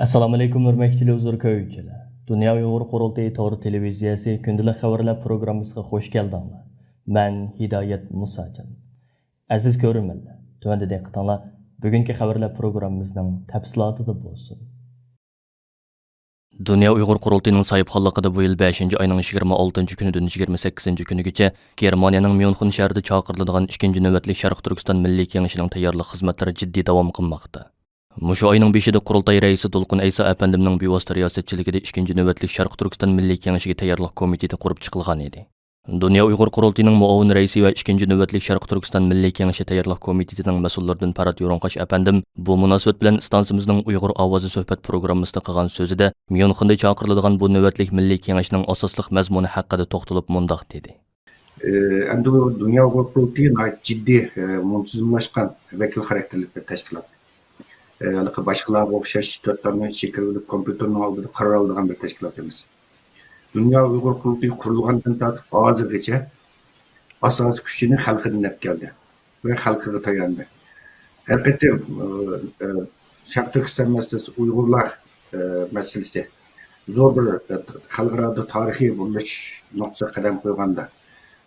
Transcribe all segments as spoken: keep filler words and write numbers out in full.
ئەسسالامۇئەلەيكۇم، ھۆرمەتلىك تېلېۋىزور كۆرگۈچىلەر! دۇنيا ئۇيغۇر قۇرۇلتىيى تور تېلېۋىزىيەسى كۈندىلىك خەۋەرلەر پروگراممىسىغا خۇش كەلدىڭلار. مەن ھىدايەت مۇساجان. ئەزىز كۆرۈرمەنلەر، تۆۋەندە دىققىتىڭلار بۈگۈنكى خەۋەرلەر پروگراممىمىزنىڭ تەپسىلاتىدا بولسۇن. دۇنيا ئۇيغۇر قۇرۇلتىيىنىڭ ساھىبخانلىقىدا بۇ يىل بەشىنچى ئاينىڭ يىگىرمە ئالتىنچى كۈنىدىن يىگىرمە سەككىزىنچى كۈنىگىچە گېرمانىيەنىڭ ميۇنخېن شەھىرىدە چاقىرىلىدىغان ئىككىنچى نۆۋەتلىك شەرقىي تۈركىستان مىللىي كېڭىشىنىڭ تەييارلىق خىزمەتلىرى جىددىي داۋام قىلماقتا. مۇشۇ ئاينىڭ بېشىدا قۇرۇلتاي رەئىسى دولقۇن ئەيسا ئەپەندىمنىڭ بىۋاسىتە رىياسەتچىلىكىدە ئىككىنچى نۆۋەتلىك شەرقىي تۈركىستان مىللىي كېڭىشىگە تەييارلىق كومىتېتى قۇرۇپ چىقىلغان ئىدى. دۇنيا ئۇيغۇر قۇرۇلتىيىنىڭ مۇئاۋىن رەئىسى ۋە ئىككىنچى نۆۋەتلىك شەرقىي تۈركىستان مىللىي كېڭىشى تەييارلىق كومىتېتىنىڭ مەسئۇللىرىدىن پەرھات يورۇنقاش ئەپەندىم بۇ مۇناسىۋەت بىلەن ئىستانسىمىزنىڭ ئۇيغۇر ئاۋازى سۆھبەت پروگراممىسىدا قىلغان سۆزىدە، ميۇنخېندا چاقىرىلىدىغان بۇ نۆۋەتلىك مىللىي كېڭەشنىڭ ئاساسلىق مەزمۇنى ھەققىدە توختىلىپ مۇنداق دېدى. ئەمدى بۇ دۇنيا ئۇيغۇر قۇرۇلتىيى ناھايىتى جىددىي، ئە، مۇنتىزىملاشقان ۋەكىل خاراكتېرلىك بىر تەشكىلات. ئە، ھېلىقى باشقىلارغا ئوخشاش تۆت تامنىڭ ئىچىگە كىرىۋېلىپ، كومپيۇتېرنىڭ ئالدىدا قارار ئالىدىغان بىر تەشكىلات ئەمەس. دۇنيا ئۇيغۇر قۇرۇلتىيى قۇرۇلغاندىن تارتىپ ھازىرغىچە ئاساسىي كۈچىنى خەلقىدىن ئېلىپ كەلدى ۋە خەلقىگە تاياندى. ھەر قېتىم، ئە، ئە، شەرقىي تۈركىستان مەسىلىسى، ئۇيغۇرلار، ئە، مەسىلىسى زور بىر، ئە، خەلقئارادا تارىخىي بۇرۇلۇش نۇقتىسىغا قەدەم قويغاندا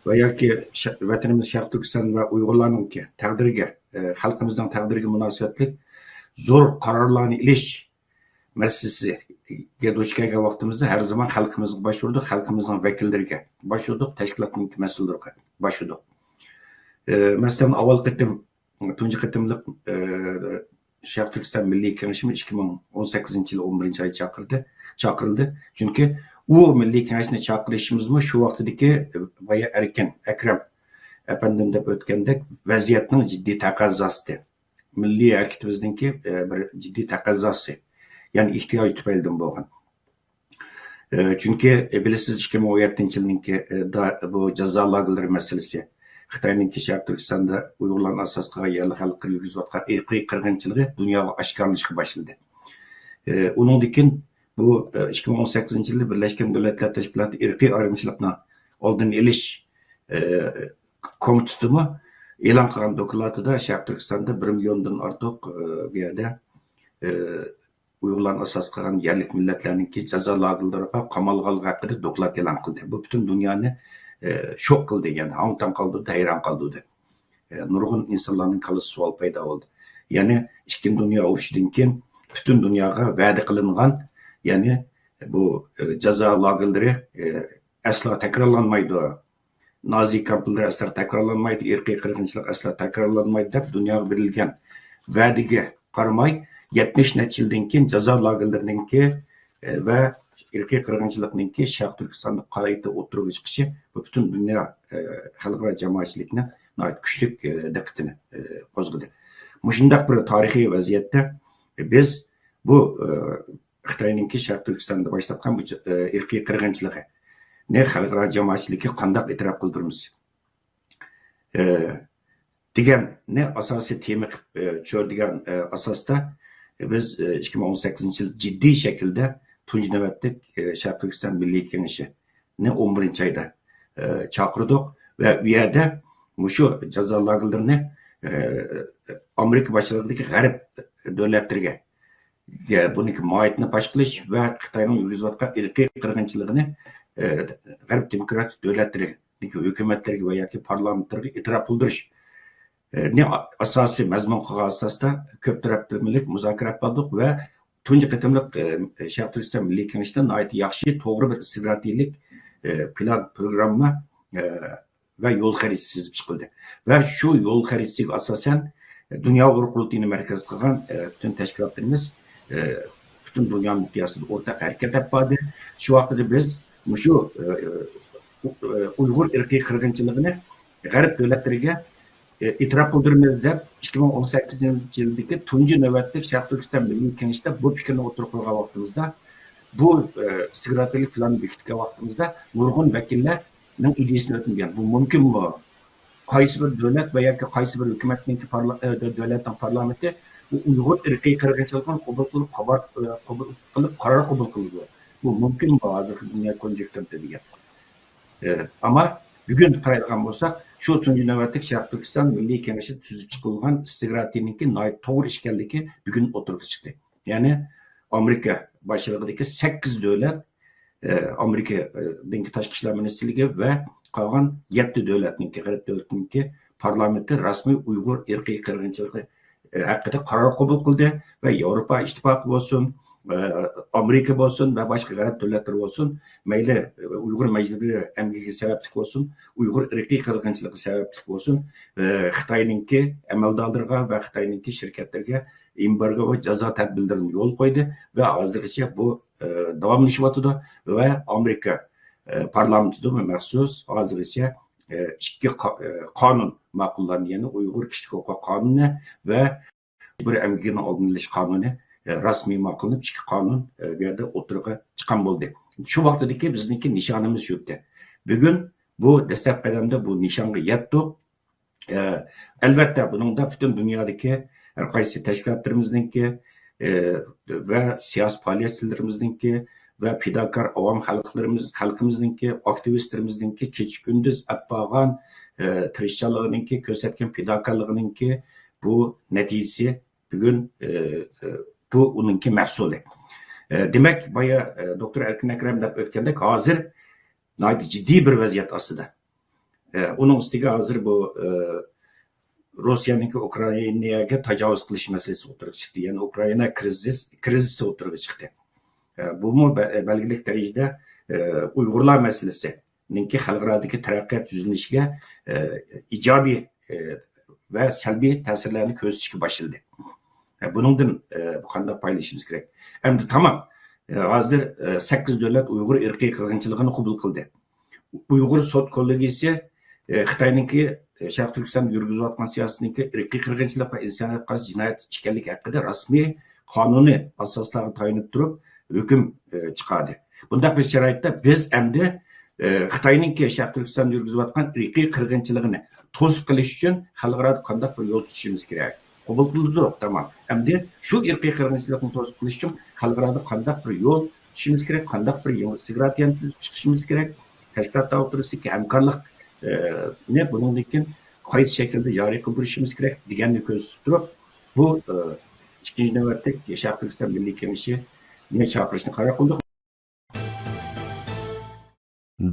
ۋە ياكى شە-، ۋەتىنىمىز شەرقىي تۈركىستان ۋە ئۇيغۇرلارنىڭكى تەقدىرىگە، ئە، خەلقىمىزنىڭ تەقدىرىگە مۇناسىۋەتلىك زور قارارلارنى ئېلىش مەسىلىسىگە دۇچ كەلگەن ۋاقتىمىزدا ھەر زامان خەلقىمىزغا باش ئۇردۇق، خەلقىمىزنىڭ ۋەكىللىرىگە باش ئۇردۇق، تەشكىلاتنىڭ مەسئۇللىرىغا باش ئۇردۇق. ئە، مەسىلەن، ئاۋۋال قېتىم تۇنجى قېتىملىق، ئە، شەرقىي تۈركىستان مىللىي كېڭىشىمۇ ئىككى مىڭ ئون سەككىزىنچى يىل ئون بىرىنچى ئايدا چاقىردى، چاقىرىلدى. چۈنكى ئۇ مىللىي كېڭەشنى چاقىرىشىمىزمۇ شۇ ۋاقتىدىكى، ئە، بايا ئەركىن ئەكرەم ئەپەندىم دەپ ئۆتكەندەك ۋەزىيەتنىڭ جىددىي تەقەززاسى، مىللىي ھەرىكىتىمىزنىڭكى، ئە، بىر جىددىي تەقەززاسى، يەنى ئېھتىياج تۈپەيلىدىن بولغان. ئە، چۈنكى، ئە، بىلىسىز، ئىككى مىڭ ئون يەتتىنچى يىلنىڭكى، ئە، دا-، بۇ جازا لاگېرلىرى مەسىلىسى، خىتاينىڭكى شەرقىي تۈركىستاندا ئۇيغۇرلارنى ئاساس قىلغان يەرلىك خەلققە يۈرگۈزۈۋاتقان ئىرقىي قىرغىنچىلىقى دۇنياغا ئاشكارىلىنىشقا باشلىدى. ئە، ئۇنىڭدىن كېيىن بۇ، ئە، ئىككى مىڭ ئون سەككىزىنچى يىلى بىرلەشكەن دۆلەتلەر تەشكىلاتى ئىرقىي ئايرىمىچىلىقنىڭ ئالدىنى ئېلىش، ئە، كومىتېتىمۇ ئېلان قىلغان دوكلاتىدا شەرقىي تۈركىستاندا بىر مىليوندىن ئارتۇق، ئە، بۇ يەردە، ئە، ئۇيغۇرلارنى ئاساس قىلغان يەرلىك مىللەتلەرنىڭكى جازا لاگېرلىرىغا قامالغانلىقى ھەققىدە دوكلات ئېلان قىلدى. بۇ پۈتۈن دۇنيانى، ئە، شوك قىلدى، يەنى ھاڭ-تاڭ قالدۇردى، ھەيران قالدۇردى. ئە، نۇرغۇن ئىنسانلارنىڭ كاللىسىدا سوئال پەيدا بولدى. يەنى ئىككىنچى دۇنيا ئۇرۇشىدىن كېيىن پۈتۈن دۇنياغا ۋەدە قىلىنغان، يەنى بۇ، ئە، جازا لاگېرلىرى، ئە، ئەسلا تەكرارلانمايدۇ. نازى كامپلىرى ئەسلا تەكرارلانمايدۇ، ئىرقىي قىرغىنچىلىق ئەسلا تەكرارلانمايدۇ دەپ دۇنياغا بېرىلگەن ۋەدىگە قارىماي، يەتمىش نەچچە يىلدىن كېيىن جازا لاگېرلىرىنىڭكى، ئە، ۋە ئىرقىي قىرغىنچىلىقنىڭكى شەرقىي تۈركىستاندا قايتا ئوتتۇرىغا چىقىشى بۇ پۈتۈن دۇنيا، ئە، خەلقئارا جامائەتچىلىكىنىڭ ناھايىتى كۈچلۈك، ئە، دىققىتىنى، ئە، قوزغىدى. مۇشۇنداق بىر تارىخىي ۋەزىيەتتە بىز بۇ، ئە، خىتاينىڭكى شەرقىي تۈركىستاندا باشلاتقان بۇ، ئە، ئىرقىي قىرغىنچىلىقىنى خەلقئارا جامائەتچىلىككە قانداق ئېتىراپ قىلدۇرىمىز؟ ئە، دېگەننى ئاساسىي تېما قىلىپ، ئە، چۆرىدىگەن، ئە، ئاساستا بىز، ئە، ئىككى مىڭ ئون سەككىزىنچى يىل جىددىي شەكىلدە تۇنجى نۆۋەتلىك، ئە، شەرقىي تۈركىستان مىللىي كېڭىشىنى ئون بىرىنچى ئايدا، ئە، چاقىردۇق ۋە ئۇ يەردە مۇشۇ جازا لاگېرلىرىنى، ئە، ئامېرىكا باشچىلىقىدىكى غەرب دۆلەتلىرىگە، بۇنىڭكى ماھىيىتىنى پاش قىلىش ۋە خىتاينىڭ يۈرگۈزۈۋاتقان ئىرقىي قىرغىنچىلىقىنى، ئە، غەرب دېموكراتىك دۆلەتلىرى ھۆكۈمەتلىرىگە ۋە ياكى پارلامېنتلىرىغا ئېتىراپ قىلدۇرۇش، ئە، نى ئاساسىي مەزمۇن قىلغان ئاساستا كۆپ تەرەپلىمىلىك مۇزاكىرە ئېلىپ باردۇق ۋە تۇنجى قېتىملىق، ئە، شەرقىي تۈركىستان مىللىي كېڭىشىدە ناھايىتى ياخشى، توغرا بىر ئىستراتېگىيەلىك، ئە، پىلان، پروگرامما، ئە، ۋە يول خەرىتىسى سىزىپ چىقىلدى. ۋە شۇ يول خەرىتىسىگە ئاساسەن، دۇنيا ئۇيغۇر قۇرۇلتىيىنى مەركەز قىلغان، ئە، پۈتۈن تەشكىلاتلىرىمىز، ئە، پۈتۈن دۇنيا مىقياسىدا ئورتاق ھەرىكەت ئېلىپ باردى. شۇ ۋاقىتتا بىز مۇشۇ، ئە، ئۇ-، ئە، ئۇيغۇر ئىرقىي قىرغىنچىلىقىنى غەرب دۆلەتلىرىگە، ئە، ئېتىراپ قىلدۇرىمىز دەپ، ئىككى مىڭ ئون سەككىزىنچى يىلدىكى تۇنجى نۆۋەتلىك شەرقىي تۈركىستان مىللىي كېڭىشىدە بۇ پىكىرنى ئوتتۇرىغا قويغان ۋاقتىمىزدا، بۇ، ئە، ئىستراتېگىيەلىك پىلاننى بېكىتكەن ۋاقتىمىزدا نۇرغۇن ۋەكىللەرنىڭ ئىدىيىسىنى ئۆتمىگەن. بۇ مۇمكىنمۇ؟ قايسى بىر دۆلەت ۋە ياكى قايسى بىر ھۆكۈمەتنىڭكى پارلا-، ئە، دۆ-، دۆلەتنىڭ پارلامېنتى بۇ ئۇيغۇر ئىرقىي قىرغىنچىلىقىنى قوبۇل قىلىپ، خەۋەر، ئە، قوبۇل قىلىپ، قارار قوبۇل قىلىدۇ؟ بۇ مۇمكىنمۇ ھازىرقى دۇنيا كونجۇنكتۇرىدا دېگەن. ئە، ئەمما بۈگۈن قارايدىغان بولساق، شۇ تۇنجى نۆۋەتلىك شەرقىي تۈركىستان مىللىي كېڭىشى تۈزۈپ چىقىلغان ئىستراتېگىيەنىڭكى ناھايىتى توغرا ئىكەنلىكى بۈگۈن ئوتتۇرىغا چىقتى. يەنى ئامېرىكا باشچىلىقىدىكى سەككىز دۆلەت، ئامېرىكىنىڭكى تاشقى ئىشلار مىنىستىرلىكى ۋە قالغان يەتتە دۆلەتنىڭكى، غەرب دۆلىتىنىڭكى پارلامېنتى رەسمىي ئۇيغۇر ئىرقىي قىرغىنچىلىقى ھەققىدە قارار قوبۇل قىلدى ۋە ياۋروپا ئىتتىپاقى بولسۇن، ئامېرىكا بولسۇن ۋە باشقا غەرب دۆلەتلىرى بولسۇن، مەيلى ئۇيغۇر مەجبۇرىي ئەمگىكى سەۋەبلىك بولسۇن، ئۇيغۇر ئىرقىي قىرغىنچىلىقى سەۋەبلىك بولسۇن، خىتاينىڭكى ئەمەلدارلىرىغا ۋە خىتاينىڭكى شىركەتلىرىگە ئېمبارگو ۋە جازا تەدبىرلىرىنى يولغا قويدى ۋە ھازىرغىچە بۇ داۋاملىشىۋاتىدۇ ۋە ئامېرىكا پارلامېنتىدىمۇ مەخسۇس ھازىرغىچە ئىككى قانۇن ماقۇللاندى، يەنى ئۇيغۇر كىشىلىك ھوقۇق قانۇنى ۋە مەجبۇرىي ئەمگىكىنىڭ ئالدىنى ئېلىش قانۇنى رەسمىي ماقۇللىنىپ، ئىككى قانۇن بۇ يەردە ئوتتۇرىغا چىققان بولدى. شۇ ۋاقتىدىكى بىزنىڭكى نىشانىمىز شۇ ئىدى. بۈگۈن بۇ دەسلەپكى قەدەمدە بۇ نىشانغا يەتتۇق. ئەلۋەتتە، بۇنىڭدا پۈتۈن دۇنيادىكى ھەر قايسى تەشكىلاتلىرىمىزنىڭكى ۋە سىياسىي پائالىيەتچىلىرىمىزنىڭكى ۋە پىداكار ئاۋام خەلقلىرىمىز، خەلقىمىزنىڭكى، ئاكتىۋىستلىرىمىزنىڭكى كېچە-كۈندۈز ئەپ بارغان تىرىشچانلىقىنىڭكى، كۆرسەتكەن پىداكارلىقىنىڭكى بۇ نەتىجىسى بۈگۈن، بۇ ئۇنىڭكى مەھسۇلى. دېمەك، بايا دوكتور ئەركىن ئەكرەم دەپ ئۆتكەندەك، ھازىر ناھايىتى جىددىي بىر ۋەزىيەت ئاستىدا. ئۇنىڭ ئۈستىگە ھازىر بۇ روسىيەنىڭكى ئۇكرائىناگە تاجاۋۇز قىلىش مەسىلىسى ئوتتۇرىغا چىقتى. يەنى ئۇكرائىنا كرىزىس، كرىزىسى ئوتتۇرىغا چىقتى. بۇمۇ بەلگىلىك دەرىجىدە ئۇيغۇرلار مەسىلىسىنىڭكى خەلقئارادىكى تەرەققىيات يۈزلىنىشىگە ئىجابىي ۋە سەلبىي تەسىرلەرنى كۆرسىتىشكە باشلىدى. بۇنىڭدىن قانداق پايدىلىنىشىمىز كېرەك؟ ئەمدى تامام. ھازىر سەككىز دۆلەت ئۇيغۇر ئىرقىي قىرغىنچىلىقىنى قوبۇل قىلدى. ئۇيغۇر سوت كوللېگىيىسى خىتاينىڭكى شەرقىي تۈركىستاندا يۈرگۈزۈۋاتقان سىياسىتىنىڭكى ئىرقىي قىرغىنچىلىق ۋە ئىنسانىيەتكە قارشى جىنايەت ئىكەنلىكى ھەققىدە رەسمىي قانۇنىي ئاساسلارغا تايىنىپ تۇرۇپ ھۆكۈم چىقاردى. بۇنداق بىر شارائىتتا بىز ئەمدى خىتاينىڭكى شەرقىي تۈركىستاندا يۈرگۈزۈۋاتقان ئىرقىي قىرغىنچىلىقىنى توسۇپ قېلىش ئۈچۈن خەلقئارادا قانداق بىر يول تۇتۇشىمىز كېرەك؟ قوبۇل قىلدۇق، تامام. ئەمدى شۇ ئىرقىي قىرغىنچىلىقنى توسۇپ قېلىش ئۈچۈن خەلقئارادا قانداق بىر يول تۇتۇشىمىز كېرەك، قانداق بىر يېڭى ستراتېگىيەنى تۈزۈپ چىقىشىمىز كېرەك، تەشكىلاتلار ئوتتۇرىسىدىكى ھەمكارلىقنى بۇنىڭدىن كېيىن قايسى شەكىلدە جارى قىلدۇرۇشىمىز كېرەك دېگەننى كۆرسىتىپ تۇرۇپ، بۇ ئىككىنچى نۆۋەتلىك شەرقىي تۈركىستان مىللىي كېڭىشىنى چاقىرىشنى قارار قىلدۇق.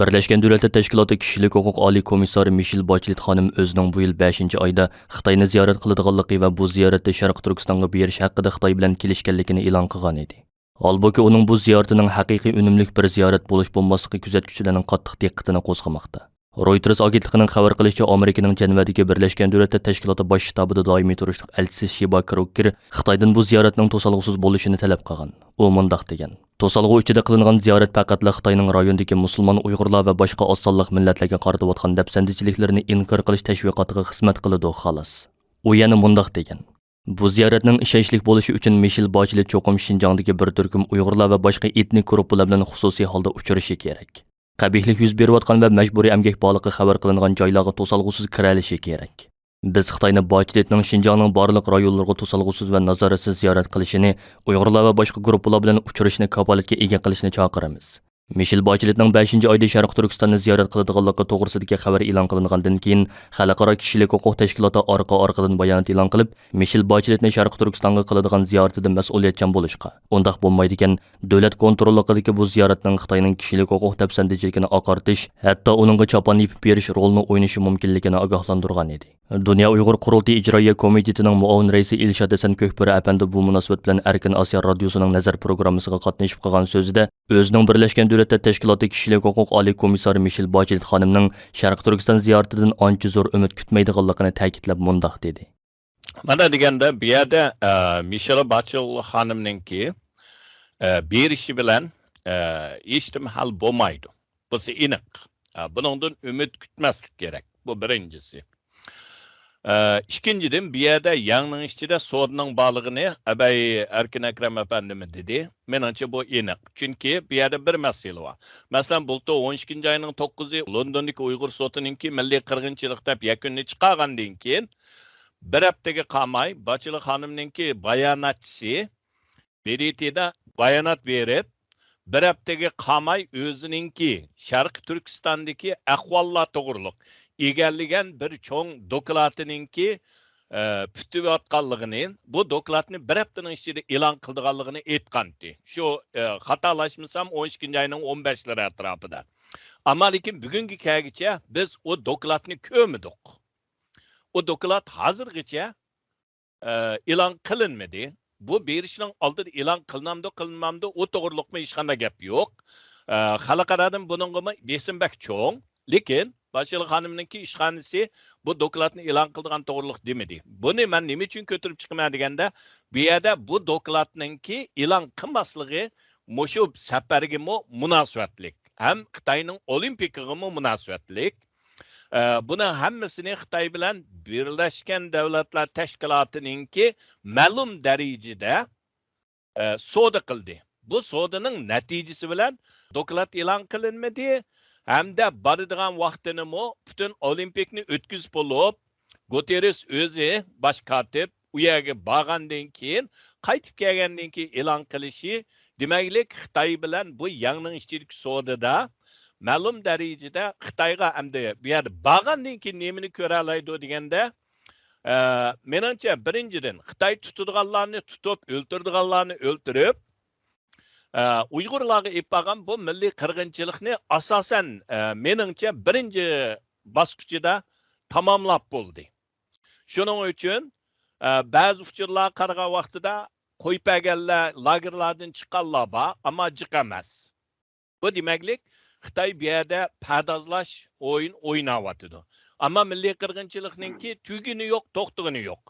بىرلەشكەن دۆلەتلەر تەشكىلاتى كىشىلىك ھوقۇق ئالىي كومىسسارى مىشېل باچېلېت خانىم ئۆزىنىڭ بۇ يىل بەشىنچى ئايدا خىتاينى زىيارەت قىلىدىغانلىقى ۋە بۇ زىيارەتتە شەرقىي تۈركىستانغا بېرىش ھەققىدە خىتاي بىلەن كېلىشكەنلىكىنى ئېلان قىلغان ئىدى. ھالبۇكى، ئۇنىڭ بۇ زىيارىتىنىڭ ھەقىقىي ئۈنۈملۈك بىر زىيارەت بولۇش-بولماسلىقى كۆزەتكۈچىلەرنىڭ قاتتىق دىققىتىنى قوزغىماقتا. رويتېرس ئاگېنتلىقىنىڭ خەۋەر قىلىشىچە، ئامېرىكىنىڭ جەنۋەدىكى بىرلەشكەن دۆلەتلەر تەشكىلاتى باش شتابىدا دائىمىي تۇرۇشلۇق ئەلچىسى شىبا كروككېر خىتايدىن بۇ زىيارەتنىڭ توسالغۇسىز بولۇشىنى تەلەپ قىلغان. ئۇ مۇنداق دېگەن: «توسالغۇ ئىچىدە قىلىنغان زىيارەت پەقەتلا خىتاينىڭ رايوندىكى مۇسۇلمان ئۇيغۇرلار ۋە باشقا ئاز سانلىق مىللەتلەرگە قارىتىۋاتقان دەپسەندىچىلىكلىرىنى ئىنكار قىلىش تەشۋىقاتىغا خىزمەت قىلىدۇ، خالاس.» ئۇ يەنە مۇنداق دېگەن: «بۇ زىيارەتنىڭ ئىشەنچلىك بولۇشى ئۈچۈن مىشېل باچېلېت چوقۇم شىنجاڭدىكى بىر تۈركۈم ئۇيغۇرلار ۋە باشقا ئېتنىك گۇرۇپپىلار بىلەن خۇسۇسىي ھالدا ئۇچرىشى كېرەك. قەبىھلىك يۈز بېرىۋاتقان ۋە مەجبۇرىي ئەمگەك بارلىقى خەۋەر قىلىنغان جايلارغا توسالغۇسىز كىرەلىشى كېرەك. بىز خىتاينى باچېلېتنىڭ شىنجاڭنىڭ بارلىق رايونلىرىغا توسالغۇسىز ۋە نازارەتسىز زىيارەت قىلىشىنى، ئۇيغۇرلار ۋە باشقا گۇرۇپپىلار بىلەن ئۇچرىشىشنى كاپالەتكە ئىگە قىلىشىنى چاقىرىمىز.» مىشېل باچېلېتنىڭ بەشىنچى ئايدا شەرقىي تۈركىستاننى زىيارەت قىلىدىغانلىقى توغرىسىدىكى خەۋەر ئېلان قىلىنغاندىن كېيىن، خەلقئارا كىشىلىك ھوقۇق تەشكىلاتى ئارقا-ئارقىدىن بايانات ئېلان قىلىپ، مىشېل باچېلېتنى شەرقىي تۈركىستانغا قىلىدىغان زىيارىتىدىن مەسئۇلىيەتچان بولۇشقا، ئۇنداق بولمايدىكەن، دۆلەت كونتروللۇقىدىكى بۇ زىيارەتنىڭ خىتاينىڭ كىشىلىك ھوقۇق دەپسەندىچىلىكىنى ئاقارتىش، ھەتتا ئۇنىڭغا چاپان يېپىپ بېرىش رولىنى ئوينىشى مۇمكىنلىكىنى ئاگاھلاندۇرغان ئىدى. دۇنيا ئۇيغۇر قۇرۇلتىيى ئىجرائىيە كومىتېتىنىڭ مۇئاۋىن رەئىسى ئىلشات ھەسەن كۆكبۆرە ئەپەندى بۇ مۇناسىۋەت بىلەن ئەركىن ئاسىيا رادىيوسىنىڭ نەزەر پروگراممىسىغا قاتنىشىپ قىلغان سۆزىدە، ئۆزىنىڭ بىرلەشكەن دۆلەتلەر تەشكىلاتى كىشىلىك ھوقۇق ئالىي كومىسسارى مىشېل باچېلېت خانىمنىڭ شەرقىي تۈركىستان زىيارىتىدىن ئانچە زور ئۈمىد كۈتمەيدىغانلىقىنى تەكىتلەپ مۇنداق دېدى. مانا دېگەندە، بۇ يەردە، ئە، مىشېل باچېلېت خانىمنىڭكى، ئە، بېرىشى بىلەن، ئە، ھېچنېمە ھەل بولمايدۇ. بۇسى ئېنىق. ئە، بۇنىڭدىن ئۈمىد كۈتمەسلىك كېرەك. بۇ بىرىنچىسى. ئە، ئىككىنچىدىن، بۇ يەردە يەڭنىڭ ئىچىدە سودىنىڭ بارلىقىنى ئەبەي ئەركىن ئەكرەم ئەپەندىمۇ دېدى. مېنىڭچە، بۇ ئېنىق. چۈنكى بۇ يەردە بىر مەسىلە بار. مەسىلەن، بۇلتۇر ئون ئىككىنچى ئاينىڭ توققۇزى لوندوندىكى ئۇيغۇر سوتىنىڭكى مىللىي قىرغىنچىلىق دەپ يەكۈننى چىقارغاندىن كېيىن، بىر ھەپتىگە قالماي، باچېلېت خانىمنىڭكى باياناتچىسى بې دې تېدا بايانات بېرىپ، بىر ھەپتىگە قالماي ئۆزىنىڭكى شەرقىي تۈركىستاندىكى ئەھۋاللار توغرۇلۇق ئىگىلىگەن بىر چوڭ دوكلاتىنىڭكى ئە، پۈتۈۋاتقانلىقىنى، بۇ دوكلاتنى بىر ھەپتىنىڭ ئىچىدە ئېلان قىلىدىغانلىقىنى ئېيتقانتى. شۇ، ئە، خاتالاشمىسام، ئون ئىككىنچى ئاينىڭ ئون بەشلىرى ئەتراپىدا. ئەمما لېكىن بۈگۈنگە كەلگۈچە بىز ئۇ دوكلاتنى كۆرمىدۇق. ئۇ دوكلات ھازىرغىچە ئە، ئېلان قىلىنمىدى. بۇ بېرىشنىڭ ئالدىدا ئېلان قىلىنامدۇ، قىلىنمامدۇ، ئۇ توغرۇلۇقمۇ ھېچقانداق گەپ يوق. ئە، خەلقئارادىن بۇنىڭغىمۇ بېسىم بەك چوڭ. لېكىن باشلىق خانىمنىڭكى ئىشخانىسى بۇ دوكلاتنى ئېلان قىلىدىغان توغرۇلۇق دېمىدى. بۇنى مەن نېمە ئۈچۈن كۆتۈرۈپ چىقىمەن دېگەندە، بۇ يەردە بۇ دوكلاتنىڭكى ئېلان قىلماسلىقى مۇشۇ سەپەرگىمۇ مۇناسىۋەتلىك ھەم خىتاينىڭ ئولىمپىكىغىمۇ مۇناسىۋەتلىك. ئە، بۇنىڭ ھەممىسىنى خىتاي بىلەن بىرلەشكەن دۆلەتلەر تەشكىلاتىنىڭكى مەلۇم دەرىجىدە، ئە، سودا قىلدى. بۇ سودىنىڭ نەتىجىسى بىلەن دوكلات ئېلان قىلىنمىدى ھەمدە بارىدىغان ۋاقتىنىمۇ پۈتۈن ئولىمپىكنى ئۆتكۈزۈپ بولۇپ، گۇتېررېس ئۆزى باش كاتىپ ئۇ يەرگە بارغاندىن كېيىن، قايتىپ كەلگەندىن كېيىن ئېلان قىلىشى، دېمەكلىك، خىتاي بىلەن بۇ ياڭنىڭ ئىچىدىكى سودىدا مەلۇم دەرىجىدە خىتايغا ئەمدى بۇ يەردە بارغاندىن كېيىن نېمىنى كۆرەلەيدۇ دېگەندە، ئە، مېنىڭچە، بىرىنچىدىن، خىتاي تۇتىدىغانلارنى تۇتۇپ، ئۆلتۈرىدىغانلارنى ئۆلتۈرۈپ، ئە، ئۇيغۇرلارغا ئېلىپ بارغان بۇ مىللىي قىرغىنچىلىقنى ئاساسەن، ئە، مېنىڭچە، بىرىنچى باسقۇچىدا تاماملاپ بولدى. شۇنىڭ ئۈچۈن، ئە، بەزى ئۇچۇرلارغا قارىغان ۋاقتىدا قويۇپ بەرگەنلەر، لاگېرلاردىن چىققانلار بار، ئەمما جىق ئەمەس. بۇ دېمەكلىك، خىتاي بۇ يەردە پەردازلاش ئويۇن ئويناۋاتىدۇ. ئەمما مىللىي قىرغىنچىلىقنىڭكى تۈگىنى يوق، توختىغىنى يوق.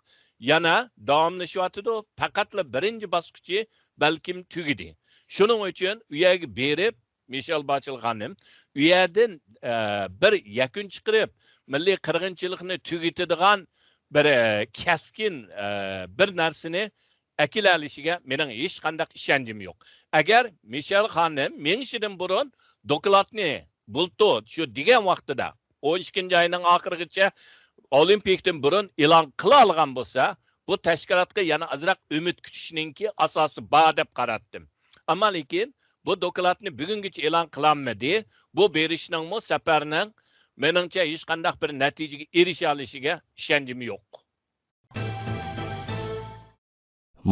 يەنە داۋاملىشىۋاتىدۇ. پەقەتلا بىرىنچى باسقۇچى بەلكىم تۈگىدى. شۇنىڭ ئۈچۈن ئۇ يەرگە بېرىپ، مىشېل باچېل خانىم ئۇ يەردىن، ئە، بىر يەكۈن چىقىرىپ، مىللىي قىرغىنچىلىقنى تۈگىتىدىغان بىر، ئە، كەسكىن، ئە، بىر نەرسىنى ئەكېلەلىشىگە مېنىڭ ھېچقانداق ئىشەنچىم يوق. ئەگەر مىشېل خانىم مېڭىشىدىن بۇرۇن دوكلاتنى بۇلتۇر شۇ دېگەن ۋاقتىدا، ئون ئىككىنچى ئاينىڭ ئاخىرىغىچە ئولىمپىكتىن بۇرۇن ئېلان قىلالىغان بولسا، بۇ تەشكىلاتقا يەنە ئازراق ئۈمىد كۈتۈشنىڭكى ئاساسى بار دەپ قاراتتىم. ئەمما لېكىن بۇ دوكلاتنى بۈگۈنگىچە ئېلان قىلالمىدى. بۇ بېرىشنىڭمۇ سەپەرنىڭ، مېنىڭچە، ھېچقانداق بىر نەتىجىگە ئېرىشەلىشىگە ئىشەنچىم يوق.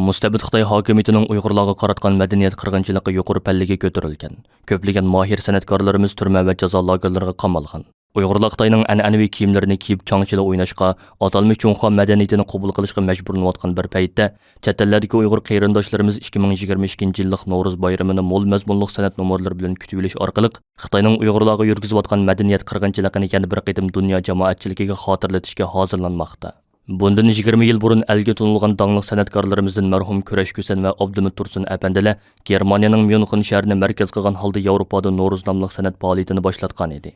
مۇستەبىت خىتاي ھاكىمىيىتىنىڭ ئۇيغۇرلارغا قاراتقان مەدەنىيەت قىرغىنچىلىقى يۇقىرى پەللىگە كۆتۈرۈلگەن. كۆپلىگەن ماھىر سەنئەتكارلىرىمىز تۈرمە ۋە جازا لاگېرلىرىغا قامالغان. ئۇيغۇرلار خىتاينىڭ ئەنئەنىۋى كىيىملىرىنى كىيىپ، چاڭچىلا ئويناشقا، ئاتالمىش جۇڭخۇا مەدەنىيىتىنى قوبۇل قىلىشقا مەجبۇرلىنىۋاتقان بىر پەيتتە، چەت ئەللەردىكى ئۇيغۇر قېرىنداشلىرىمىز ئىككى مىڭ يىگىرمە ئىككىنچى يىللىق نورۇز بايرىمىنى مول مەزمۇنلۇق سەنئەت نومۇرلىرى بىلەن كۈتۈۋېلىش ئارقىلىق، خىتاينىڭ ئۇيغۇرلارغا يۈرگۈزۈۋاتقان مەدەنىيەت قىرغىنچىلىقىنى يەنە بىر قېتىم دۇنيا جامائەتچىلىكىگە خاتىرىلىتىشكە ھازىرلانماقتا. بۇندىن يىگىرمە يىل بۇرۇن ئەلگە تونۇلغان داڭلىق سەنئەتكارلىرىمىزدىن مەرھۇم كۈرەش كۈسەن ۋە ئابدۇمىت تۇرسۇن ئەپەندىلەر گېرمانىيەنىڭ ميۇنخېن شەھىرىنى مەركەز قىلغان ھالدا ياۋروپادا نورۇز ناملىق سەنئەت پائالىيىتىنى باشلاتقان ئىدى.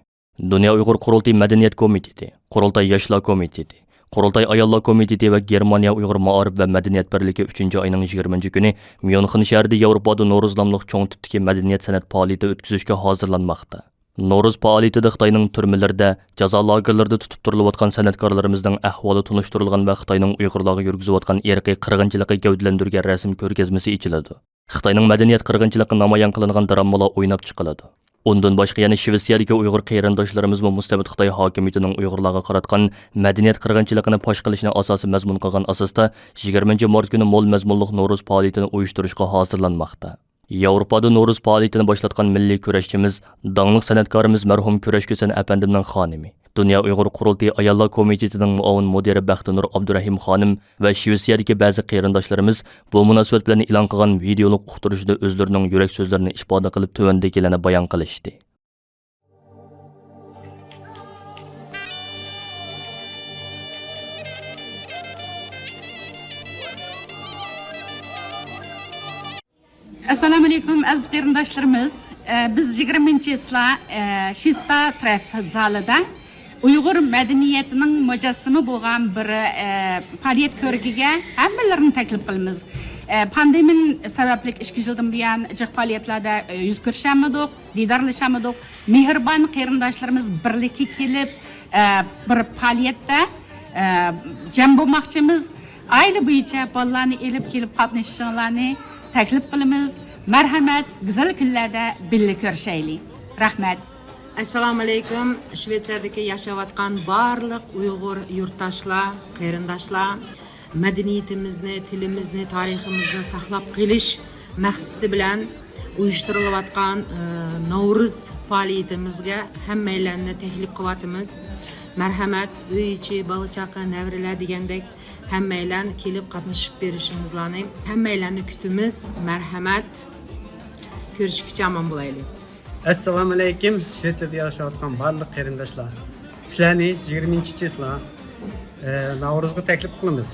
دۇنيا ئۇيغۇر قۇرۇلتىيى مەدەنىيەت كومىتېتى، قۇرۇلتاي ياشلار كومىتېتى، قۇرۇلتاي ئاياللار كومىتېتى ۋە گېرمانىيە ئۇيغۇر مائارىپ ۋە مەدەنىيەت بىرلىكى ئۈچىنچى ئاينىڭ يىگىرمىنچى كۈنى ميۇنخېن شەھىرىدە ياۋروپادا نورۇز ناملىق چوڭ تىپتىكى مەدەنىيەت سەنئەت پائالىيىتى ئۆتكۈزۈشكە ھازىرلانماقتا. نورۇز پائالىيىتىدە خىتاينىڭ تۈرمىلىرىدە، جازا لاگېرلىرىدا تۇتۇپ تۇرۇلۇۋاتقان سەنئەتكارلىرىمىزنىڭ ئەھۋالى تونۇشتۇرۇلغان ۋە خىتاينىڭ ئۇيغۇرلارغا يۈرگۈزۈۋاتقان ئىرقىي قىرغىنچىلىقى گەۋدىلەندۈرگەن رەسىم كۆرگەزمىسى ئېچىلىدۇ. خىتاينىڭ مەدەنىيەت قىرغىنچىلىقى نامايان قىلىنغان دراممىلار ئويناپ چىقىلىدۇ. ئۇندىن باشقا يەنە شىۋېتسىيەدىكى ئۇيغۇر قېرىنداشلىرىمىزمۇ مۇستەبىت خىتاي ھاكىمىيىتىنىڭ ئۇيغۇرلارغا قاراتقان مەدەنىيەت قىرغىنچىلىقىنى پاش قىلىشنى ئاساسىي مەزمۇن قىلغان ئاساستا يىگىرمىنچى مارت كۈنى مول مەزمۇنلۇق نورۇز پائالىيىتىنى ئۇيۇشتۇرۇشقا ھازىرلانماقتا. ياۋروپادا نورۇز پائالىيىتىنى باشلاتقان مىللىي كۈرەشچىمىز، داڭلىق سەنئەتكارىمىز مەرھۇم كۈرەش كۈسەن ئەپەندىمنىڭ خانىمى، دۇنيا ئۇيغۇر قۇرۇلتىيى ئاياللار كومىتېتىنىڭ مۇئاۋىن مۇدىرى بەختىنۇر ئابدۇرەھىم خانىم ۋە شىۋېتسىيەدىكى بەزى قېرىنداشلىرىمىز بۇ مۇناسىۋەت بىلەن ئېلان قىلغان ۋىدېئولۇق ئۇقتۇرۇشىدا ئۆزلىرىنىڭ يۈرەك سۆزلىرىنى ئىپادە قىلىپ، تۆۋەندىكىلەرنى بايان قىلىشتى. ئەسسالامۇئەلەيكۇم، ئەزىز قېرىنداشلىرىمىز. ئە، بىز يىگىرمىنچى چىسلا، ئە، شىستا ترەف زالىدا ئۇيغۇر مەدەنىيىتىنىڭ مۇجەسسىمى بولغان بىر، ئە، پائالىيەت كۆرىكىگە ھەممىلىرىنى تەكلىپ قىلىمىز. ئە، پاندېمىيە سەۋەبلىك ئىككى يىلدىن بۇيان جىق پائالىيەتلەردە، ئە، يۈز كۆرۈشەلمىدۇق، دىدارلىشالمىدۇق. مېھرىبان قېرىنداشلىرىمىز بىرلىككە كېلىپ، ئە، بىر پائالىيەتتە، ئە، جەم بولماقچىمىز. ئائىلە بويىچە بالىلارنى ئېلىپ كېلىپ قاتنىشىشىڭلارنى تەكلىپ قىلىمىز. مەرھەمەت، گۈزەل كۈنلەردە بىللە كۆرۈشەيلى. رەھمەت. ئەسسالامۇئەلەيكۇم. شىۋېتسىيەدىكى ياشاۋاتقان بارلىق ئۇيغۇر يۇرتداشلار، قېرىنداشلار، مەدەنىيىتىمىزنى، تىلىمىزنى، تارىخىمىزنى ساقلاپ قېلىش مەقسىتى بىلەن ئۇيۇشتۇرۇلۇۋاتقان، ئى، نەۋرۇز پائالىيىتىمىزگە ھەممەيلەننى تەكلىپ قىلىۋاتىمىز. مەرھەمەت، ئۆي ئىچى، بالا-چاقا، نەۋرىلەر دېگەندەك ھەممەيلەن كېلىپ قاتنىشىپ بېرىشىڭىزلارنى ھەممەيلەننى كۈتىمىز. مەرھەمەت. كۆرۈشكىچە ئامان بولايلى. ئەسسالامۇئەلەيكۇم. شىۋېتسىيەدە ياشاۋاتقان بارلىق قېرىنداشلار، سىلەرنى يىگىرمىنچى چىسلا، ئە، ناۋرۇزغا تەكلىپ قىلىمىز.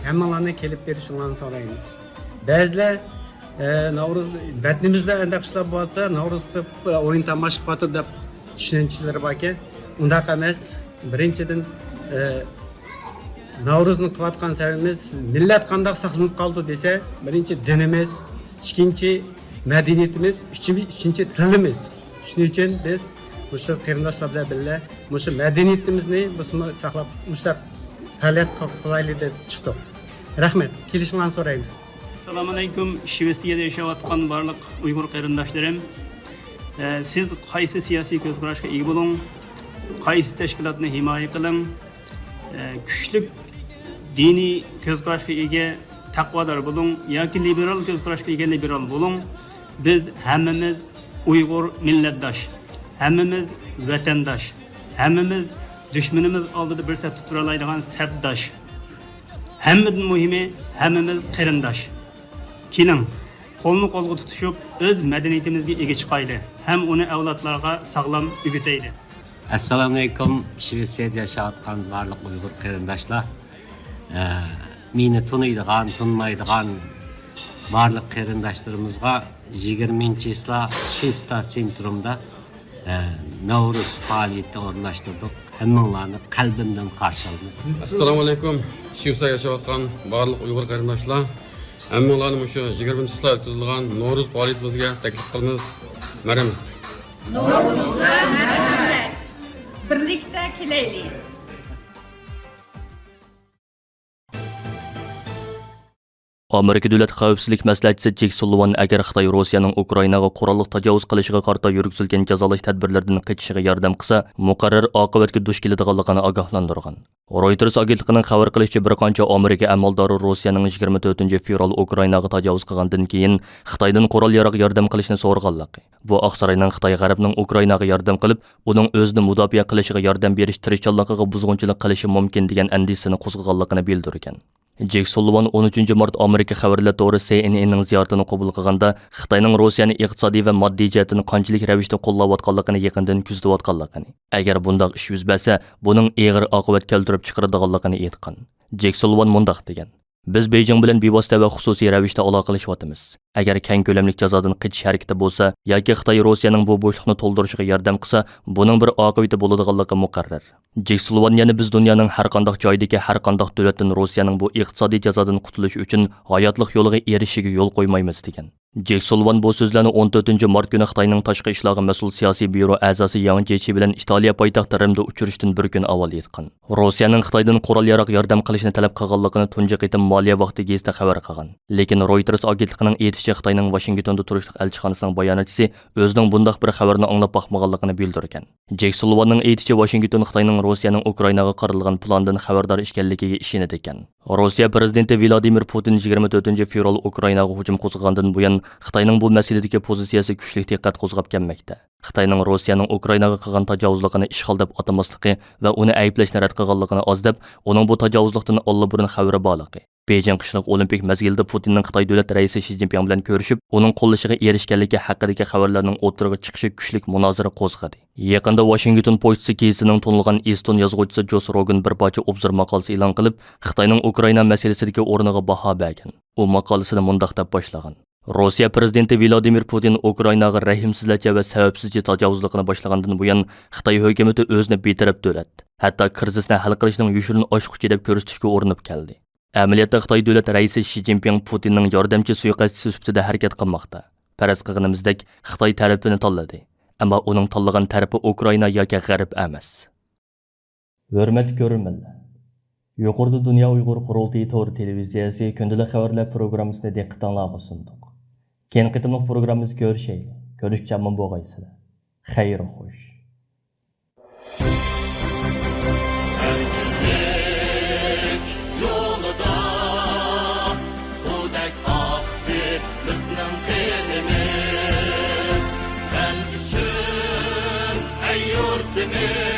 ھەممىڭلارنى كېلىپ بېرىشىڭلارنى سورايمىز. بەزىلەر، ئە، ناۋرۇز، ۋەتىنىمىزدە ئەنداق ئىشلار بولسا، ناۋرۇز قىلىپ، ئە، ئويۇن تاماشا قىلىۋاتىدۇ دەپ چۈشەنچىلىرى باركەن. ئۇنداق ئەمەس. بىرىنچىدىن، ئە، ناۋرۇزنى قىلىۋاتقان سەۋەبىمىز، مىللەت قانداق ساقلىنىپ قالدى دېسە، بىرىنچى دىنىمىز، ئىككىنچى مەدەنىيىتىمىز، ئۈچىنچى، ئۈچىنچى تىلىمىز. شۇنىڭ ئۈچۈن بىز مۇشۇ قېرىنداشلار بىلەن بىللە مۇشۇ مەدەنىيىتىمىزنى بىزمۇ ساقلاپ، مۇشۇنداق پائالىيەت قىل-، قىلايلى دەپ چىقتۇق. رەھمەت، كېلىشىڭلارنى سورايمىز. ئەسسالامۇئەلەيكۇم، شىۋېتسىيەدە ياشاۋاتقان بارلىق ئۇيغۇر قېرىنداشلىرىم. ئە، سىز قايسى سىياسىي كۆز قاراشقا ئىگە بولۇڭ، قايسى تەشكىلاتنى ھىمايە قىلىڭ، ئە، كۈچلۈك دىنىي كۆز قاراشقا ئىگە تەقۋادار بولۇڭ ياكى لىبېرال كۆز قاراشقا ئىگە لىبېرال بولۇڭ، بىز ھەممىمىز ئۇيغۇر مىللەتداش، ھەممىمىز ۋەتەنداش، ھەممىمىز دۈشمىنىمىز ئالدىدا بىر سەپتە تۇرالايدىغان سەپداش. ھەممىدىن مۇھىمى، ھەممىمىز قېرىنداش. كېلىڭ، قولنى قولغا تۇتۇشۇپ، ئۆز مەدەنىيىتىمىزگە ئىگە چىقايلى ھەم ئۇنى ئەۋلادلارغا ساغلام ئۆگىتەيلى. ئەسسالامۇئەلەيكۇم، شىۋېتسىيەدە ياشاۋاتقان بارلىق ئۇيغۇر قېرىنداشلار. ئە، مېنى تونۇيدىغان، تونۇمايدىغان بارلىق قېرىنداشلىرىمىزغا يىگىرمىنچى چىسلا شىستا سېنترۇمدا، ئە، نەۋرۇز پائالىيىتى ئورۇنلاشتۇردۇق. ھەممىڭلارنى قەلبىمدىن قارشى ئالىمىز. ئەسسالامۇئەلەيكۇم، شىۋېتسىيەدە ياشاۋاتقان بارلىق ئۇيغۇر قېرىنداشلار. ھەممىڭلارنى مۇشۇ يىگىرمىنچى چىسلا ئۆتكۈزۈلىدىغان نورۇز پائالىيىتىمىزگە تەكلىپ قىلىمىز. مەرھەمەت. نورۇزغا مەرھەمەت. بىرلىكتە كېلەيلى. ئامېرىكا دۆلەت خەۋپسىزلىك مەسلىھەتچىسى جېك سۇللىۋان ئەگەر خىتاي روسىيەنىڭ ئۇكرائىناغا قوراللىق تاجاۋۇز قىلىشىغا قارىتا يۈرگۈزۈلگەن جازالاش تەدبىرلىرىدىن قېچىشىغا ياردەم قىلسا، مۇقەررەر ئاقىۋەتكە دۇچ كېلىدىغانلىقىنى ئاگاھلاندۇرغان. رويتېرس ئاگېنتلىقىنىڭ خەۋەر قىلىشىچە، بىر قانچە ئامېرىكا ئەمەلدارى روسىيەنىڭ يىگىرمە تۆتىنچى فېۋرال ئۇكرائىناغا تاجاۋۇز قىلغاندىن كېيىن خىتايدىن قورال-ياراغ ياردەم قىلىشنى سورىغانلىقى، بۇ ئاقساراينىڭ خىتاي غەربنىڭ ئۇكرائىناغا ياردەم قىلىپ، ئۇنىڭ ئۆزىنى مۇداپىئە قىلىشىغا ياردەم بېرىش تىرىشچانلىقىغا بۇزغۇنچىلىق قىلىشى مۇمكىن دېگەن ئەندىشىسىنى قوزغىغانلىقىنى بىلدۈرگەن. جېك سۇللىۋان ئون ئۈچىنچى مارت ئامېرىكا خەۋەرلەر تورى سى ئېن ئېننىڭ زىيارىتىنى قوبۇل قىلغاندا، خىتاينىڭ روسىيەنى ئىقتىسادىي ۋە ماددىي جەھەتتىن قانچىلىك رەۋىشتە قوللاۋاتقانلىقىنى يېقىندىن كۆزىتىۋاتقانلىقىنى، ئەگەر بۇنداق ئىش يۈز بەرسە، بۇنىڭ ئېغىر ئاقىۋەت كەلتۈرۈپ چىقىرىدىغانلىقىنى ئېيتقان. جېك سۇللىۋان مۇنداق دېگەن: بىز بېيجىڭ بىلەن بىۋاسىتە ۋە خۇسۇسىي رەۋىشتە ئالاقىلىشىۋاتىمىز. ئەگەر كەڭ كۆلەملىك جازادىن قېچىش ھەرىكىتى بولسا ياكى خىتاي روسىيەنىڭ بۇ بوشلۇقنى تولدۇرۇشىغا ياردەم قىلسا، بۇنىڭ بىر ئاقىۋىتى بولىدىغانلىقى مۇقەررەر. جېك سۇللىۋان يەنە بىز دۇنيانىڭ ھەر قانداق جايىدىكى ھەر قانداق دۆلەتتىن روسىيەنىڭ بۇ ئىقتىسادىي جازادىن قۇتۇلۇشى ئۈچۈن ھاياتلىق يولىغا ئېرىشىشىگە يول قويمايمىز، دېگەن. جېك سۇللىۋان بۇ سۆزلەرنى ئون تۆتىنچى مارت كۈنى خىتاينىڭ تاشقى ئىشلارغا مەسئۇل سىياسىي بيۇرو ئەزاسى ياڭ جيېچى بىلەن ئىتالىيە پايتەختى رىمدا ئۇچرىشىشتىن بىر كۈن ئاۋۋال ئېيتقان. روسىيەنىڭ خىتايدىن قورال-ياراغ ياردەم قىلىشنى تەلەپ قىلغانلىقىنى تۇنجى قېتىم مالىيە ۋاقتى گېزىتى خەۋەر قىلغان. لېكىن رويتېرس ئاگېنتلىقىنىڭ ئېيتىشىچە، خىتاينىڭ ۋاشىنگتوندا تۇرۇشلۇق ئەلچىخانىسىنىڭ باياناتچىسى ئۆزىنىڭ بۇنداق بىر خەۋەرنى ئاڭلاپ باقمىغانلىقىنى بىلدۈرگەن. جېك سۇللىۋاننىڭ ئېيتىشىچە، ۋاشىنگتون خىتاينىڭ روسىيەنىڭ ئۇكرائىناغا قارىتىلغان پىلانىدىن خەۋەردار ئىكەنلىكىگە ئىشىنىدىكەن. روسىيە پىرېزىدېنتى ۋلادىمىر پۇتىن يىگىرمە تۆتىنچى فېۋرال ئۇكرائىناغا ھۇجۇم قوزغىغاندىن بۇيان، خىتاينىڭ بۇ مەسىلىدىكى پوزىتسىيەسى كۈچلۈك دىققەت قوزغاپ كەلمەكتە. خىتاينىڭ روسىيەنىڭ ئۇكرائىناغا قىلغان تاجاۋۇزلۇقىنى ئىشغال دەپ ئاتىماسلىقى ۋە ئۇنى ئەيىبلەشنى رەت قىلغانلىقىنى ئاز دەپ، ئۇنىڭ بۇ تاجاۋۇزلۇقتىن ئاللىبۇرۇن خەۋىرى بارلىقى، بېيجىڭ قىشلىق ئولىمپىك مەزگىلىدە پۇتىننىڭ خىتاي دۆلەت رەئىسى شى جىنپىڭ بىلەن كۆرۈشۈپ، ئۇنىڭ قوللىشىغا ئېرىشكەنلىكى ھەققىدىكى خەۋەرلەرنىڭ ئوتتۇرىغا چىقىشى كۈچلۈك مۇنازىرە قوزغىدى. يېقىندا ۋاشىنگتون پوچتىسى گېزىتىنىڭ تونۇلغان ئېستون يازغۇچىسى جوس روگىن بىر پارچە ئوبزور ماقالىسى ئېلان قىلىپ، خىتاينىڭ ئۇكرائىنا مەسىلىسىدىكى ئورنىغا باھا بەرگەن. ئۇ ماقالىسىنى مۇنداق دەپ باشلىغان: روسىيە پىرېزىدېنتى ۋلادىمىر پۇتىن ئۇكرائىناغا رەھىمسىزلەرچە ۋە سەۋەبسىزچە تاجاۋۇزلۇقىنى باشلىغاندىن بۇيان، خىتاي ھۆكۈمىتى ئۆزىنى بىتەرەپ دۆلەت، ھەتتا كىرىزىسنى ھەل قىلىشنىڭ يوشۇرۇن ئاچقۇچى دەپ كۆرسىتىشكە ئۇرۇنۇپ كەلدى. ئەمەلىيەتتە خىتاي دۆلەت رەئىسى شى جىنپىڭ پۇتىننىڭ ياردەمچى سۇيىقەستچىسى سۈپىتىدە ھەرىكەت قىلماقتا. پەرەز قىلغىنىمىزدەك، خىتاي تەرىپىنى تاللىدى. ئەمما ئۇنىڭ تاللىغان تەرىپى ئۇكرائىنا ياكى غەرب ئەمەس. ھۆرمەتلىك كۆرۈرمەنلەر! يۇقىرىدا دۇنيا ئۇيغۇر قۇرۇلتىيى تور تېلېۋىزىيەسى كۈندىلىك خەۋەرلەر پروگراممىسىنى دىققىتىڭلارغا سۇندۇق. كېيىنكى قېتىملىق پروگراممىمىزدا كۆرۈشەيلى. كۆرۈشكىچە ئامان بولغايسىلەر. خەير خوش. سېنى